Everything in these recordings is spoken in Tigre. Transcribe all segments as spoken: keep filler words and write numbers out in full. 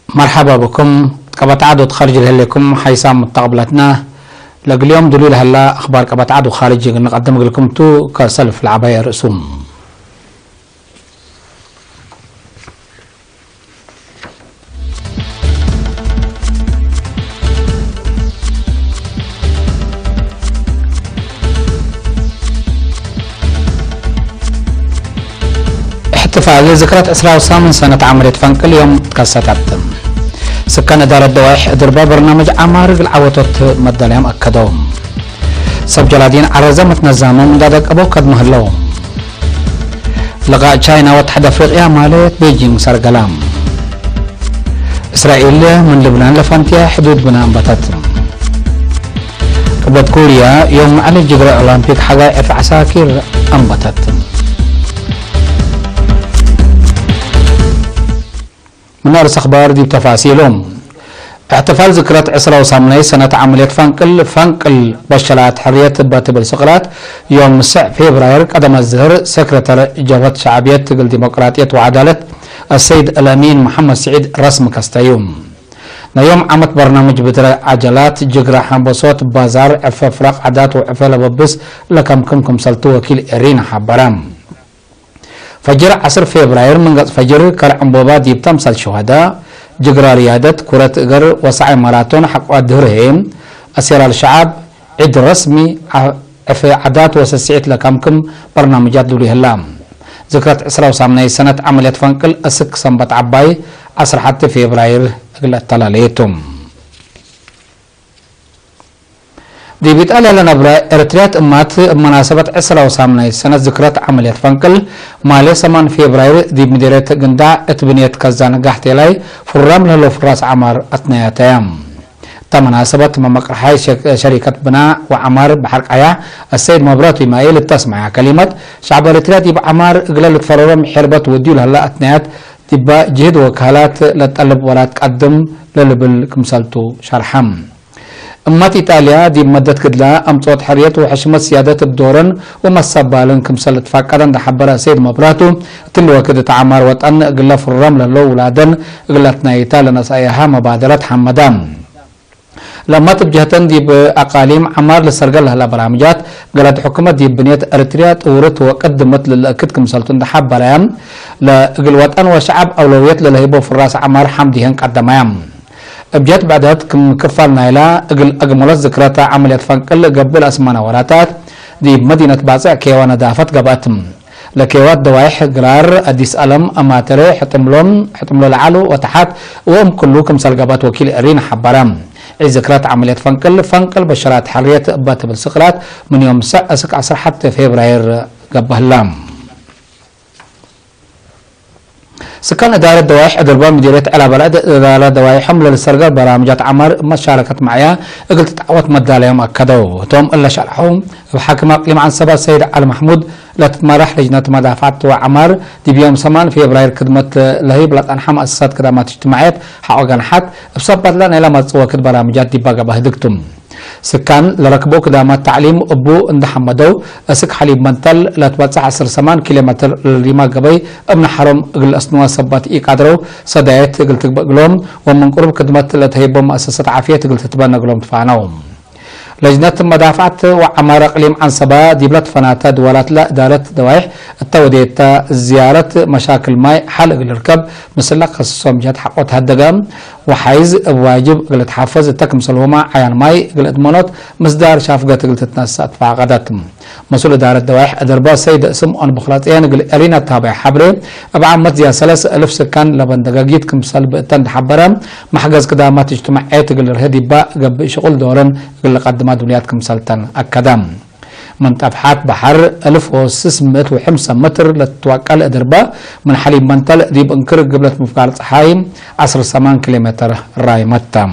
መርሐባ ብኩም። ቀበት ዐድ ወድ ኻርጅ ለህሌኩም ሓይሳም ሙተቅብለትና፣ ለእግል ዮም ድሉይ ለሀላ አኽባር ቀበት ዐድ ወኻርጅ እግል ንቀድም እግልኩም ቱ። ከሰልፍ ለዐባይ ርእሱም። እሕትፋል ዝክረት ዕስራ ወሳምን ሰነት ዐመልየት ፈንቅል ዮም ትከሰተት። ስካን እዳረት ደዋይሕ እድርበ በርናምጅ ዐማር እግል ዐወቶት መዳለያም አከደው። ሰብ ጀላዲን ዐረዘ መትነዛሞም እንዳደቀበው ከድመ ህለው። ልቃእ ቻይና ወተሐድ አፍሪቅያ ማሌት ቤጂንግ ሰርገላ። እስራኤል ምን ልብናን ለፈንትየ ሕዱድ ብና አንበተት። ቅብለት ኮርያ ዮም መዐለ ጅግረ ኦሎምፒክ ሐጋይ ዕፍ ዐሳኪር አንበተት። ምን አርስ አኽባር ዲብ ተፋሲሎም። እሕትፋል ዝክረት ዕስራ ወሳምናይ ሰነት ዐመልየት ፈንቅል፣ ፈንቅል በሸላት ሕርየት እበ ትብል ስቅላት፣ ዮም ምስዕ ፌብራይር ቀደመ ዝህር፣ ሰክረተር ጀብሀት ሸዕብየት እግል ዲሞቅራጥየት ወዐዳለት፣ አሰይድ አልአሚን መሐመድ ስዒድ ረስም ከስተዩ። ናይ ዮም ዓመት በርናምጅ ብድረ ዐጀላት፣ ጅግረ ሐንበሶት፣ ባዛር፣ ዕፈ ፍረቅ ዐዳት ወዕፈ ለበብስ ለከምክም ክምሰልቱ ወኪል ኤሪና ሐበረ። ፈጅር ዐስር ፌብራይር ምን ገጽ ፈጅር ከረ ዕንቦባ ዲብ ተምሳል ሹሀዳ፣ ጅግራ ርያደት፣ ኩረት እገር ወሰዓይ ማራቶን ሐቆ አድህር ህዬ፣ አሴራል ሸዓብ፣ ዒድ ረስሚ፣ ዐ-፣ ዕፌ ዐዳት ወሰስዒት ለከምክም በርናምጃት ዱሊ ህላ። ዝክረት ዕስራ ወሳምናይ ሰነት ዐመልየት ፈንቅል እስክ ሰንበት ዐባይ ዐስር ሐቲ ፌብራይር እግል አተላለየቱ። ዲብ ኢጣልያ ለነብረ ኤረትርያት እማት፣ እብ መናሰበት ዕስራ ወሳምናይ ሰነት ዝክረት ዐመልየት ፈንቅል፣ ማሌ ሰማን ፌብራይር ዲብ ምዴርየት ግንዳዕ እት ብንየት ከዛን ጋሕቴላይ ፍራም ለህለው ፍራስ ዐማር አትነያተያ። እተ መናሰበት መመቅርሓይ ሸ-፣ ሸሪከት ብና ወዐማር በሐር ቀያሕ አሰይድ መብራቱ ኢማኤል እተ አስመዐያ ከሊመት፣ ሸዕብ ኤረትርያ ዲብ ዐማር እግለ ልትፈረሮም ሔርበት ወድዩ ለህላ አትነያት ዲባ ጅህድ ወካላት ለጠልብ ወላትቀድም ለልብል ክምሰልቱ ሸርሐ። እማት ኢጣልያ ዲብ መደት ግድላ አምጽኦት ሕርየት ወሕሽመት ስያደት እብ ዶረን ወመሰባልን ክምሰል ልትፋቀደ እንደ ሐበረ ሰይድ መብራቱ፣ እትሊ ወክድ እት ዐማር ወጠን እግለ ፍረም ለህለው ውላደን እግል ለትናይታ ለነስአያሃ መባደረት ሐመዳ። ለእማት እብ ጀህተን ዲብ አቃሊም ዐማር ልሰርገል ለህላ በራምጃት፣ ገለድ ሕኩመት ዲብ ብንየት ኤረትርያ ጥውርት ወቀድመት ለልአክድ ክምሰልቱ እንደ ሐበረ፣ ለእግል ወጠን ወሸዐብ አውለውየት ለለህይቦ ፍራስ ዐማር ሐምድ ይህን ቀደመያ። እብ ጀት ብዕደት ክም ክፋል ናይላ፣ እግል አግመሎት ዝክረተ ዐመልየት ፈንቅል ገብእ ለአስመነ ወላታት፣ ዲብ መዲነት ባጽዕ ኬዋ ነዳፈት ገብአት። ለኬዋት ደዋይሕ ግራር፣ አዲስ አለም፣ አማተሬ፣ ሕጥምሎም፣ ሕጥምሎ ለዐሉ ወተሓት ወእም ክሉ ክምሰል ገብአት ወኪል ኤሪና ሐበረ። ዒድ ዝክረት ዐመልየት ፈንቅል፣ ፈንቅል በሸራት ሕርየት እበ ትብል ስቅላት ምን ዮም ሰዕ እስክ ዐስር ሐቲ ፌብራይር ገብእ ህላ። ስካን እዳረት ደዋይሕ እድርበ ምዲርየት ዐላ በለድ እዳረት ደዋይሖም ለልሰርገር በራምጃት ዐማር መሻረከት መዕያ እግል ትትዐወት መዳለዮም አከደው። ህቶም እለ ሸርሐው እብ ሓክም አቅሊም ዐንሰበ ሰይድ ዐሊ መሕሙድ ለትትመራሕ ለጅነት መዳፍዐት ወዐማር ዲብ ዮም ሰማን ፌብራይር ክድመት ለህይብ ለጸንሐ መአሰሳት ክዳማት እጅትማዕየት ሐቆ ገንሐት እብ ሰባትለ ናይለ መጽእ ወክድ በራምጃት ዲባ ገብአ ህድግ ቱ። ስካን ለረክበው ክዳማት ተዕሊም እቡ እንደ ሐመደው፣ እስክ ሐሊብ መንተል ለትበጽሕ ዐስር ሰማን ኪሎ ሜትር ለሪማ ገበይ እብ ነሐሮም እግል ለአስንዋ ሰበት ኢቃድረው፣ ሰዳየት እግል ትግበእ እግሎም ወምን ቅሩብ ክድመት ለተህይቦም መአሰሰት ዓፍየት እግል ትትበነ እግሎም ትፋነው። ለጅነት መዳፍዐት ወዐማር አቅሊም ዐንሰበ ዲብለ ትፈናተ ድወላትለ እዳረት ደዋይሕ እተ ወዴተ ዝያረት መሻክል ማይ ሐል እግል ልርከብ ምስለ ከስሶም ጀህት ሐቆ ተሀደገ። ወሓይዝ እብ ዋጅብ እግል ልትሓፈዝ እተ ክምሰልሁመ ዓያን ማይ እግል እድመኖት ምስዳር ሻፍገት እግል ትትነሰእ ትፋቀደት። መስኡል እዳረት ደዋይሕ እድርበ ሰይድ ስምኦን ብክለጽየን እግል ኤሪና ታብዕ ሐብሬ፣ እብ ዓመት ዝያድ ሰለስ እልፍ ስካን ለበን ደገጊት ክምሰል ብእተን ደሐበረ፣ መሕገዝ ክዳማት እጅትማዕየት እግል ልርሄ ዲባ ገብእ ሽቁል ዶረን እግል ልቀድማ ድውልያት ክምሰልተን አከደ። ምን ጠፍሓት በሐር እልፍ ወስስ ምእት ወሐምሰ ምትር ለትትወቀል እድርበ፣ ምን ሐሊብ መንተል ዲብ እንክር ግብለት ምፍጋር ጸሓይ ዐስር ሰማን ኪሎ ሜትር ራይመት ተ።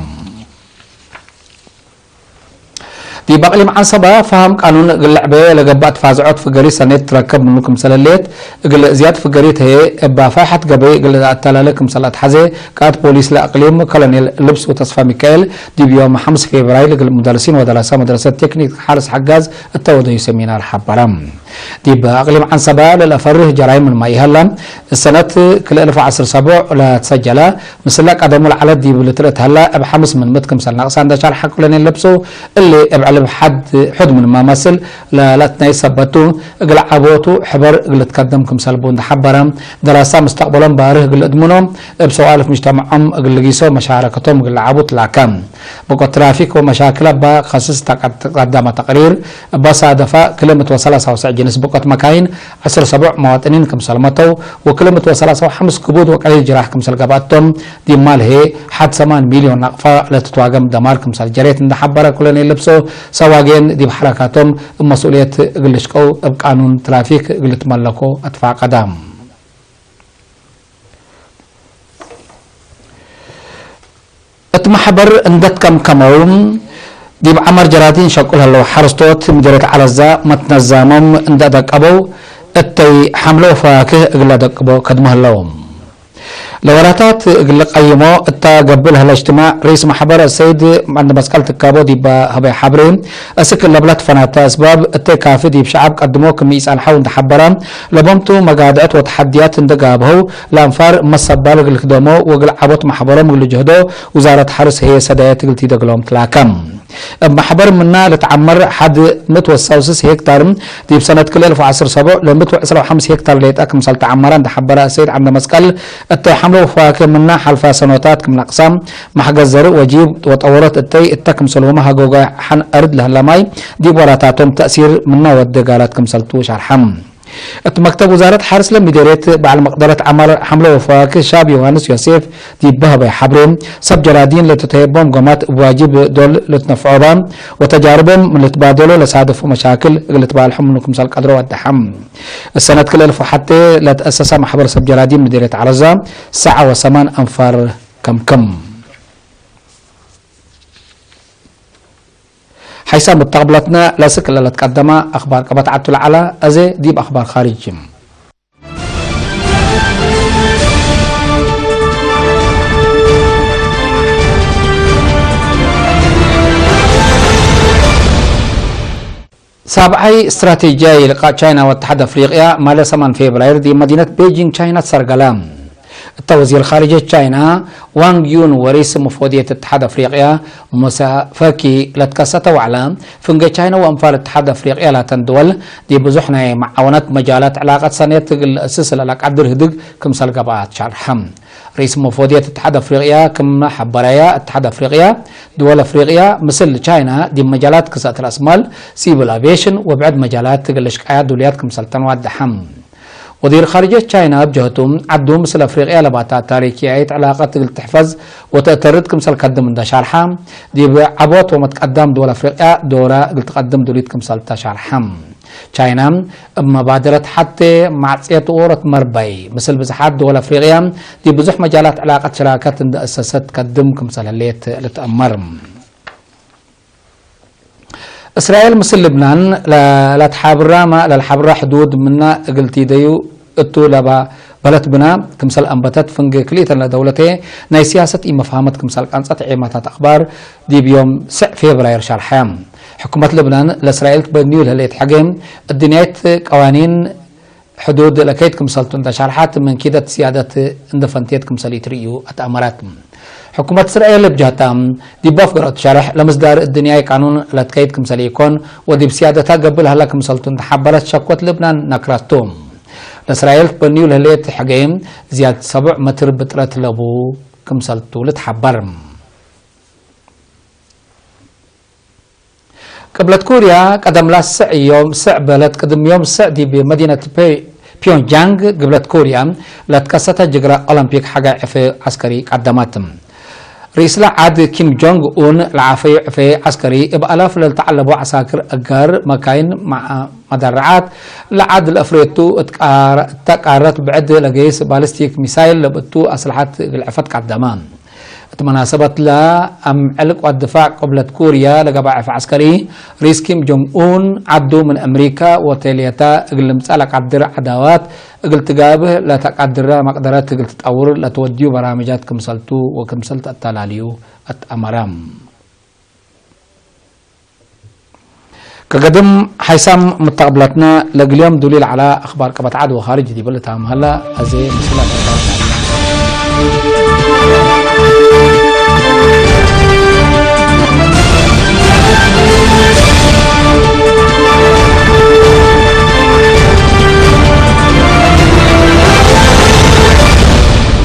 ዲብ አቅሊም ዐንሰበ፣ ፈሀም ቃኑን እግል ለዕቤ ለገብአ ተፋዝዖት ፍገሪ ሰኔት ትረከብ ምኑ ክምሰል ህሌት፣ እግል ዝያድ ፍገሪት ህዬ እብ ፋይሐት ገበይ እግል ለአተላሌ ክምሰል አትሐዜ፣ ቃእድ ፖሊስ ለአቅሊም ኮሎኔል ልብሱ ተስፋ ሚካኤል፣ ዲብ ዮም ሐምስ ፌብራይር እግል ሙደርሲን ወደረሰ መድረሰት ቴክኒክ ሐርስ ሐጋዝ እተ ወደዩ ሰሚናር ሐበረ። ዲብ አቅሊም ዐንሰበ ለለፈርህ ጀራይም ምንማ ኢሀለ፣ እሰነት ክልኤ እልፍ ወዐስር ሰቡዕ ለትሰጀለ፣ ምስለ ቀደሙ ለዐለት ዲብ ልትርእ ተህለ፣ እብ ሐምስ ምን ምእት ክምሰል ነቅሰ እንዴ ሸርሐ ኮሎኔል ልብሱ፣ እሊ እብ ዕልብ ሐድ ሑድ ምንማ መስል ለለአትናይ ሰበት ቱ፣ እግል ዐቦቱ ሕበር እግል ልትከደም ክምሰል ቡ እንዴ ሐበረ፣ ደራሳ ሙስተቅበሎም ባርህ እግል ልእድምኖ፣ እብ ሰዋልፍ ሙጅተመዖም እግል ልጊሶ መሻረከቶም እግል ለዐቡ ትላከ። ብቆት ትራፊክ ወመሻክል እበ ከስስ ተቀደመ ተቅሪር፣ እበ ሳደፈ ክልኤ ምእት ወሰላሳ ወሰዕ ጅንስ ብቆት መካይን፣ ዐስር ሰቡዕ መዋጥኒን ክምሰል መተው ወክልኤ ምእት ወሰላሳ ወሐምስ ክቡድ ወቀሊል ጅራሕ ክምሰል ገብአቶም፣ ዲብ ማል ህዬ ሐድ ሰማን ሚልዮን ናቅፋ ለትትዋገም ደማር ክምሰል ጀሬት እንዴ ሐበረ ኮሎኔል ልብሶ፣ ሰዋጌን ዲብ ሐረካቶም እብ መስኡልየት እግል ልሽቀው እብ ቃኑን ትራፊክ እግል ልትመለኮ አትፋቀደ። እት መሕበር እንዴ ትከምከመው፣ ዲብ ዐመር ጀራዲን ሸቁል ህለው ሐረስቶት ምዴርየት ዐለዛ መትነዛሞም እንዴ አደቀበው፣ እተይ ሐምለ ወፈዋክህ እግል ለደቅቦ ከድሞ ህለው። ለወራታት እግል ልቀይሞ እተ ገብእ ለህለ እጅትማዕ፣ ርኢስ መሕበር አሰይድ ዐንደመስቀል ትካቦ ዲበ ሀበየ ሐብሬ፣ አስክ ለብለ ትፈናተ አስባብ እተይ ካፊ ዲብ ሸዐብ ቀድሞ ክም ኢጸንሐው እንዴ ሐበረ፣ ለቦምቱ መጋድዐት ወተሐድያት እንዴ ጋብሀው፣ ለአንፋር መሰባል እግል ልክደሞ ወእግል ዐቦት መሕበሮም እግል ልጅህዶ፣ ውዛረት ሐርስ ህዬ ሰዳየት እግል ቲደግሎም ትላከ። እብ መሕበር ምና ልትዐመር ሐድ ምእት ወሰውስስ ሄክታር፣ ዲብ ሰነት ክልኤ እልፍ ወዐስር ሰቡዕ ለምእት ወዕስር ወሐምስ ሄክታር ሌጠ ክምሰል ተዐመረ እንዴ ሐበረ አሰይድ ዐንደመስቀል፣ እተይ ሐምለ ወፈዋክህ ምና ሐልፋ ሰኖታት ክም ነቅሰ፣ መሕገዝ ዘርእ ወጂብ ወጠወሮት እተይ እተ ክምሰልሁመ ሀጎጋይ ሐን አርድ ለህለ ማይ ዲብ ወራታቶም ተእሲር ምነ ወዴ ጋላት ክምሰልቱ ሸርሐ። እት መክተብ ውዛረት ሐርስ ለምዴርየት በዐል መቅደረት ዐመር ሐምለ ወፈዋክህ ሻብ ዮሐንስ ዮሴፍ ዲብ በሀበየ ሐብሬ፣ ሰብ ጀራዲን ለትትሀየቦም ጎማት እብ ዋጅብ ዶል ልትነፍዖ በ፣ ወተጃርቦም ምን ልትባደሎ ለሳደፎ መሻክል እግል ልትባልሖ ምኑ ክምሰል ቀድሮ ወደሐ። እሰነት ክልኤ እልፍ ወሐቴ ለተአሰሰ መሕበር ሰብ ጀራዲን ምዴርየት ዐለዛ፣ ሰዐ ወሰማን አንፋር ከምክም። ሐይሳም እብ ተቅብለትነ ለስክ ለለትቀደመ አክባር ቀበት ዐቱ ለዐለ፣ አዜ ዲብ አክባር ካርጅ። ሳብዓይ እስትራቴጂያይ ልቃእ ቻይና ወእትሓድ አፍሪቅያ ማለ ሰማን ፌብራይር ዲብ መዲነት ቤጂንግ ቻይና ትሰርገለ። እተ ወዚር ካርጅየት ቻይና ዋንግ ዩን ወሪስ ሙፎድየት እትሓድ አፍሪቅያ ሙሳ ፈኪ ለትከሰተ ወዕለ፣ ፍንጌ ቻይና ወእንፋል እትሓድ አፍሪቅያ ላተን ድወል ዲብ ብዙሕ ናይ መዓወነት መጃላት ዕላቀት ሰኔት እግል ለአስስ ለለቀድር ህድግ ክምሰል ገብአ ትሸርሐ። ርኢስ ሙፎድየት እትሓድ አፍሪቅያ ክም ሐበረየ፣ እትሓድ አፍሪቅያ ድወል አፍሪቅያ ምስል ቻይና ዲብ መጃላት ክሰእት ረአስማል፣ ሲቪል አቪዬሽን ወብዕድ መጃላት እግል ልሽቀያ ዱልያት ክምሰልተን ዋደሐ። ወዚር ካርጅየት ቻይና እብ ጀህቱ፣ ዐዱ ምስል አፍሪቅያ ለባታ ታሪክያይት ዕላቀት እግል ትሕፈዝ ወተአተርድ ክምሰል ከድም እንዴ ሻርሐ፣ ዲብ ዐቦት ወመትቀዳም ድወል አፍሪቅያ ዶራ እግል ትቀድም ዱሊት ክምሰልተ ሻርሐ። ቻይና እብ መባደረት ሐቴ ማዕጽየት ዎሮት መርበይ፣ ምስል ብዝሓት ድወል አፍሪቅያ ዲብ ብዙሕ መጃላት ዕላቀት ሽራከት እንዴ አሰሰት ትቀድም ክምሰል ህሌት ልትአመር። እስራኤል ምስል ልብናን ለ-፣ ለትሓብራ ማ ለልሓብራ ሕዱድ ምነ እግል ቲደዩ እቱ ለባ በለት ብና ክምሰል አንበተት፣ ፍንጌ ክልኢተን ለደውለቴ ናይ ሲያሰት ኢመፍሃመት ክምሰል ቀንጸት ዔማታት አክባር ዲብ ዮም ስዕ ፌብራይር ሸርሐ። ሕኩመት ልብናን ለእስራኤል ትበንዩ ለህሌት ሕጌ እድንያይት ቀዋኒን ሕዱድ ለከይድ ክምሰልቱ እንዴ ሸርሐት፣ ምን ኪደት ስያደት እንዴ ፈንቴት ክምሰል ኢትርእዩ አትአመረት። ሕኩመት እስራኤል እብ ጀህታ፣ ዲብ አፍገረቱ ሸርሕ፣ ለምስዳር እድንያይ ቃኑን ለትከይድ ክምሰል ኢኮን ወዲብ ስያደታ ገብእ ለሀላ ክምሰልቱ እንዴ ሐበረት፣ ሸክወት ልብናን ነክረቱ። ለእስራኤል ትበንዩ ለህሌት ሕጌ ዝያድ ሰቡዕ መትር ብጥረት ለቡ ክምሰልቱ ልትሐበር። ቅብለት ኮርያ፣ ቀደም ላስዕ ዮም ስዕ በለት ቅድም ዮም ስዕ ዲብ መዲነት ፔ-፣ ፒዮንግያንግ፣ ግብለት ኮርያ ለትከሰተ ጅግረ ኦሎምፒክ ሐጋይ ዕፌ ዐስከሪ ቀደመት። ርኢስለ ዐድ ኪም ጆንግ ኡን ለዓፈዩ ዕፌ ዐስከሪ፣ እብ አላፍ ለልተዐለቡ ዐሳክር አጋር፣ መካይን፣ መ-፣ መደረዓት፣ ለዐድ ለአፍሬቱ እት ቃረ-፣ እተ ቃረት ብዕድ ለገይስ ባሊስቲክ ሚሳይል ለብእቱ አስለሐት እግል ዕፈት ቀደመ። እት መናሰበት ለአምዕል ቅዋት ድፋዕ ቅብለት ኮርያ ለገባዕፍ ዐስከሪ ሪስ ኪም ጆንግ ኡን፣ ዐዱ ምን አምሪካ ወቴልየታ እግል ልምጸእ ለቀድር ዐዳዋት እግል ትጋብህ ለተቀድረ መቅደረት እግል ትጠውር ለትወድዩ በራምጃት ክምሰልቱ ወክምሰል ተአተላልዩ አትአመረ። ከገድም ሓይሳም ምተቅብለትነ ለእግል ዮም ዱሊል ዐለ አክባር ቀበት ዐድ ወካርጅ ዲብለ ታምሀለ። አዜ ምስል አክባር